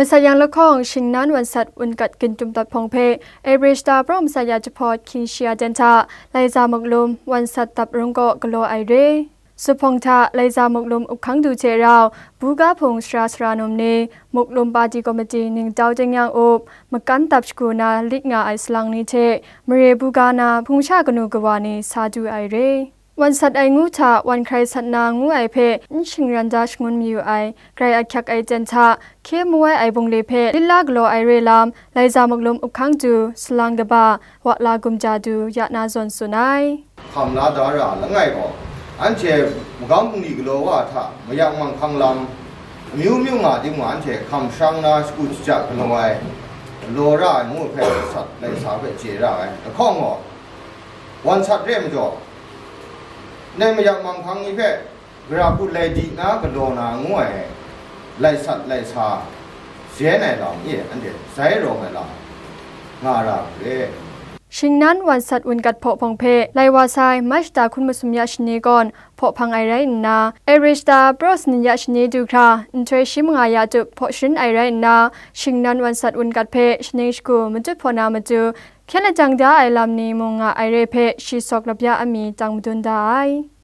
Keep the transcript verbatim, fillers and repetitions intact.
Masat yang lahkawng, shingnan wansat wunkat gintum dat hpawng hpe Average ta pra masat ya jahpawt hkying shi ya ten hta Laiza Muklum wansat dap rung kaw galaw ai re. Zuphpawng hta Laiza Muklum uphkang du hte rau, buga hpung sara sara num ni, Muklum Party Committee ningtau tingnyang up, makan dap shagu na lit nga ai salang ni hte mare buga na hpung sha kanu kawa ni sa du ai re. Wan sat ai ngu hta wan hkrai sat na ngu ai hpe n shingran da shangun mayu ai, grai ahkyak ai ten hta hkye mawai ai bungli hpe lila galaw ai re lam, Laiza Muklum uphkang du, salang kaba, wa la gumja du, ya na zawn tsun ai. Hkam la da ra langai gaw, anhte magam bungli galaw wa hta mayak manghkang lam, amyu myu nga timung, anhte hkam sharang na shagu shaja galaw ai, galaw ra ai ngu hpe sat lai sa hpe chye ra ai. Lahkawng gaw, wan sat re majaw, ndai mayak manghkang ni hpe gara hput lai di na galaw na ngu ai, lai sat lai sa, zen ai lam e, anhte sai rawng ai lam nga ra hku re. Shingnan wan sat wunkat hpaw hpawng hpe lai wa sai March ta hkun masum ya shani kawn hpaw hpang ai rai nna, Average ta pra sanit ya shani du hkra nhtoi shi manga ya tup hpaw sharin ai rai nna, shingnan wan sat wunkat hpe shaning shagu matut hpaw na matu, hkyen lajang da ai lam ni mung nga ai re hpe shi sawk lapya a mi tang madun da ai.